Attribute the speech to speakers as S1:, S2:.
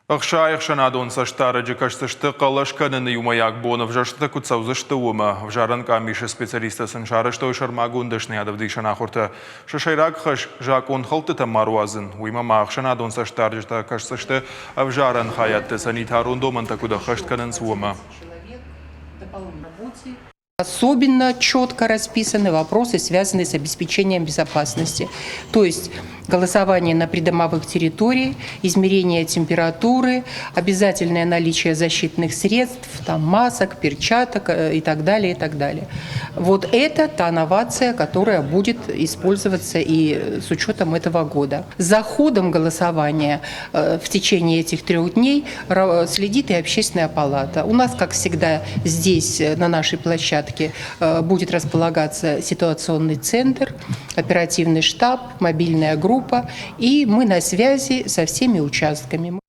S1: 60 ӕхсӕнадон цӕстдарӕджы кӕсдзысты хъӕлӕс кӕныны иумӕйаг бон ӕвзӕрстытӕ куыд цӕудзысты, уымӕ. Ӕвзарӕн къамисы специалисттӕ сын сарӕзтой сӕрмагонд дӕсныйадӕвдисӕн ахуыртӕ. Сӕ сӕйраг хӕс закъонхӕлдтытӕ ма руадзын. Уыимӕ ма ӕхсӕнадон цӕстдарджытӕ кӕсдзысты ӕвзарӕн хайадты санитарон домӕнтӕ куыд ӕххӕст кӕнынц, уымӕ.
S2: Особенно четко расписаны вопросы, связанные с обеспечением безопасности. То есть голосование на придомовых территориях, измерение температуры, обязательное наличие защитных средств, там, масок, перчаток и так далее, и так далее. Вот это та новация, которая будет использоваться и с учетом этого года. За ходом голосования в течение этих 3 дней следит и Общественная палата. У нас, как всегда, здесь, на нашей площадке, будет располагаться ситуационный центр, оперативный штаб, мобильная группа, и мы на связи со всеми участками.